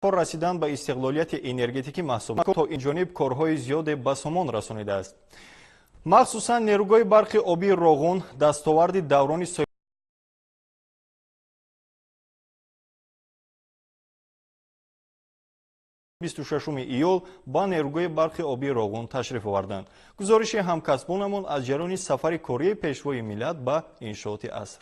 Расидан ба истиқлолияти энергетикӣ маҳсуб то ин ҷониб корҳои зиёде ба сомон расонидааст. Махсусан нерӯгоҳи барқи обии Роғун дастоварди даврони 26 июл ба нерӯгоҳи барқи обии Роғун ташриф оварданд. Гузориши ҳамкасбонамон аз ҷараёни сафари кории пешвои миллат ба иншооти аср.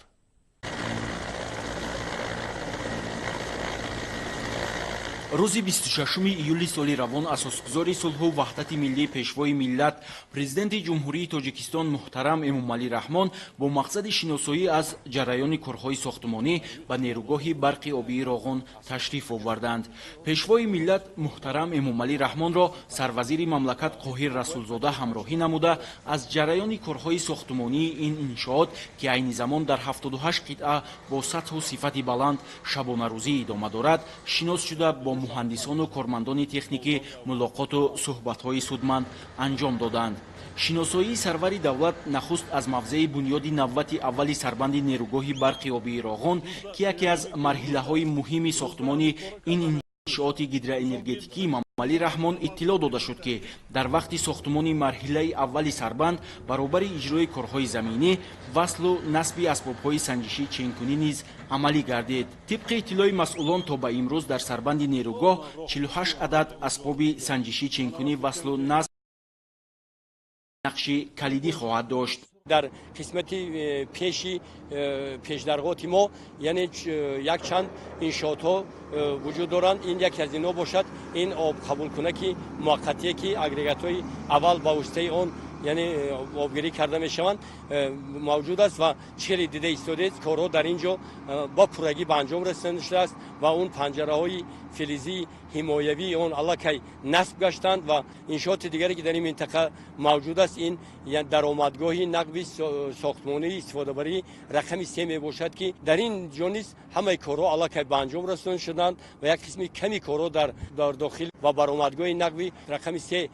Рӯзи 26 июли соли равон асосгузори сулҳу ваҳдати миллӣ, пешвои миллат, президенти Ҷумҳурии Тоҷикистон муҳтарам Эмомалӣ Раҳмон бо мақсади шиносоӣ аз ҷараёни корҳои сохтмонӣ ба нерӯгоҳи барқи обии Роғун ташриф оварданд. Пешвои миллат муҳтарам Эмомалӣ Раҳмонро сарвазири мамлакат Қоҳир Расулзода ҳамроҳӣ намуда, аз ҷараёни корҳои сохтмонии ин иншоот, ки айни замон дар 78 қитъа бо сатҳу сифати баланд шабонарӯзӣ идома дорад, шинос шуда, бо муҳандисону кормандони техникӣ мулоқоту суҳбатҳои судманд анҷом доданд. Шиносоии сарвари давлат нахуст аз мавзеи бунёди навбати аввали сарбанди нерӯгоҳи барқи обии Роғун, ки яке аз марҳилаҳои муҳими сохтмони ин иншооти гидроэнергетикии Эмомалӣ Раҳмон иттилоъ дода шуд, ки дар вақти сохтмони марҳилаи аввали сарбанд баробари иҷрои корҳои заминӣ, васлу насби асбобҳои санҷишӣ ченкунӣ низ амалӣ гардид. Тибқи иттилои масъулон, то ба имрӯз дар сарбанди нерӯгоҳ 48 адад асбоби санҷишӣ ченкунӣ васлу насб нақши калидӣ хоҳад дошт. Дар қисмати пеши пешдарготи мо, яъне якчанд иншоотҳо вуҷуд доранд. Ин яке аз инҳо бошад, ин обқабулкунаки муваққатие, ки агрегатҳои аввал ба воситаи он, яъне обгирӣ карда мешаванд, мавҷуд аст ва хеле дида истодед, корҳо дар ин ҷо ба пуррагӣ ба анҷом расонида шудааст ва он панҷараҳои филизии ҳимоявии он аллакай насб гаштанд. Ва иншооти дигаре, ки дар ин минтақа мавҷуд аст, ин даромадгоҳи нақби сохтмонии истифодабарии рақами се мебошад, ки дар ин ҷо низ ҳамаи корҳо аллакай ба анҷом расонида шуданд ва як қисми ками корҳо дар дохил ва баромадгоҳи нақби рақами се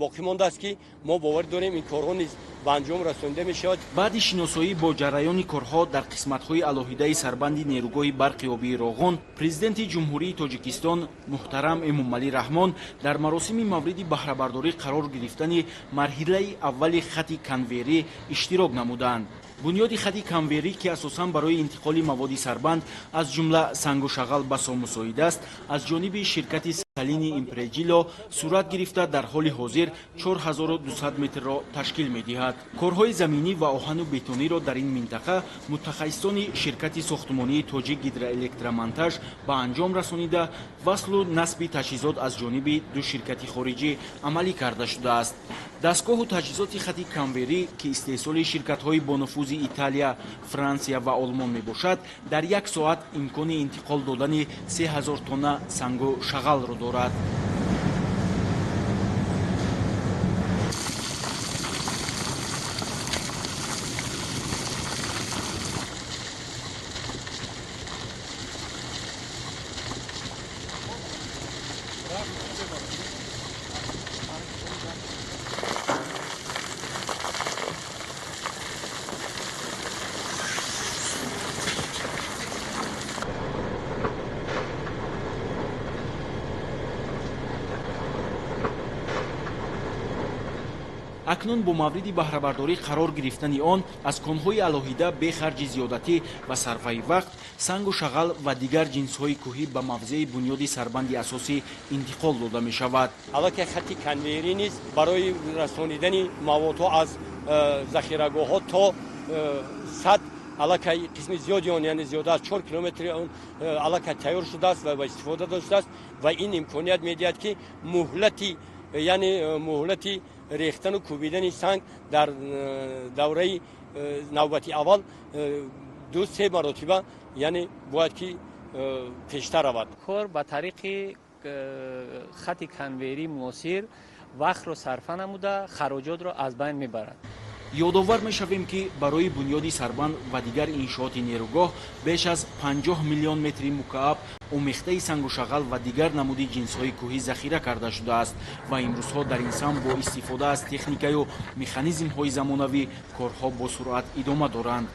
боқӣ мондааст, ки мо боварӣ дорем, ин корҳо низ ба анҷом расонида мешавад. Баъди шиносоӣ бо ҷараёни корҳо дар қисматҳои алоҳидаи сарбанди нерӯгоҳи барқи обии Роғун, президенти Ҷумҳурии Тоҷикистон муҳтарам Эмомалӣ Раҳмон дар маросими мавриди баҳрабардорӣ қарор гирифтани марҳилаи аввали хати конвейерӣ иштирок намуданд. Бунёди хати конвейерӣ, ки асосан барои интиқоли маводи сарбанд, аз ҷумла сангу шағал басо мусоид аст, аз ҷониби ширкати Салини Импреҷило сурат гирифта, дар ҳоли ҳозир 4200 метрро ташкил медиҳад. Корҳои заминӣ ва оҳану бетониро дар ин минтақа мутахассисони ширкати сохтмонии Тоҷик Гидроэлектромонтаж ба анҷом расонида, васлу насби таҷҳизот аз ҷониби ду ширкати хориҷӣ амалӣ карда шудааст. Дастгоҳу таҷҳизоти хати конвейерӣ, ки истеҳсоли ширкатҳои бонуфузи Италия, Франсия ва Олмон мебошад, дар як соат имкони интиқол додани 3000 тонна сангу шағалро дорад. Акнун бо мавриди баҳрабардорӣ қарор гирифтани он аз конҳои алоҳида бе харҷи зиёдатӣ ва сарфаи вақт сангу шағал ва дигар ҷинсҳои кӯҳӣ ба мавзеи бунёди сарбанди асосӣ интиқол дода мешавад. Аллакай хати конвейерӣ низ барои расонидани маводҳо аз захирагоҳҳо то сад аллакай қисми зиёди он, яъне зиёда аз 4 километри он аллакай тайёр шудааст ва ба истифода дода шудааст ва ин имконият медиҳад, ки муҳлати, яъне муҳлати рехтану кӯбидани санг дар давраи навбати аввал 2-3 маротиба, яъне бояд ки пештар равад. Кор ба тариқи хати конвейерии муосир вақтро сарфа намуда, хароҷотро аз байн мебарад. Ёдовар мешавем, ки барои бунёди сарбанд ва дигар иншооти нерӯгоҳ беш аз 50 миллион метри мукааб омехтаи сангу шағал ва дигар намуди ҷинсҳои кӯҳӣ захира карда шудааст ва имрӯзҳо дар ин самт бо истифода аз техникаю механизмҳои замонавӣ корҳо бо суръат идома доранд.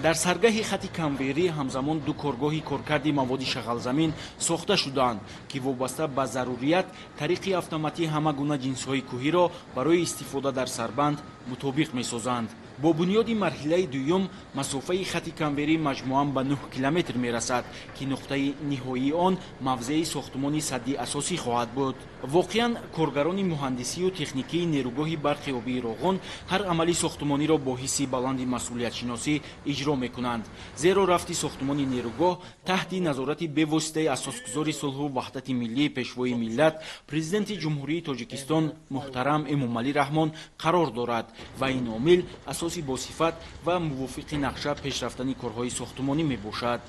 Дар саргаҳи хати конвейерӣ ҳамзамон ду коргоҳи коркарди маводи шағалзамин сохта шудаанд, ки вобаста ба зарурият тариқи автоматӣ ҳама гуна ҷинсҳои кӯҳиро барои истифода дар сарбанд мутобиқ месозанд. Бо бунёди марҳилаи дуюм масофаи хати конвейерӣ маҷмӯан ба 9 километр мерасад, ки нуқтаи ниҳоии он мавзеи сохтумони садди асосӣ хоҳад буд. Воқеан, коргарони муҳандисию техникии нерӯгоҳи барқи обии Роғун ҳар амали сохтумониро бо ҳисси баланди масъулиятшиносӣ иҷро мекунанд, зеро рафти сохтумони нерӯгоҳ таҳти назорати бевоситаи асосгузори сулҳу ваҳдати миллӣ, Пешвои миллат, Президенти Ҷумҳурии Тоҷикистон муҳтарам Эмомалӣ Раҳмон қарор дорад ва ин омил асоси босифат ва мувофиқи нақша пеш рафтани корҳои сохтумонӣ мебошад.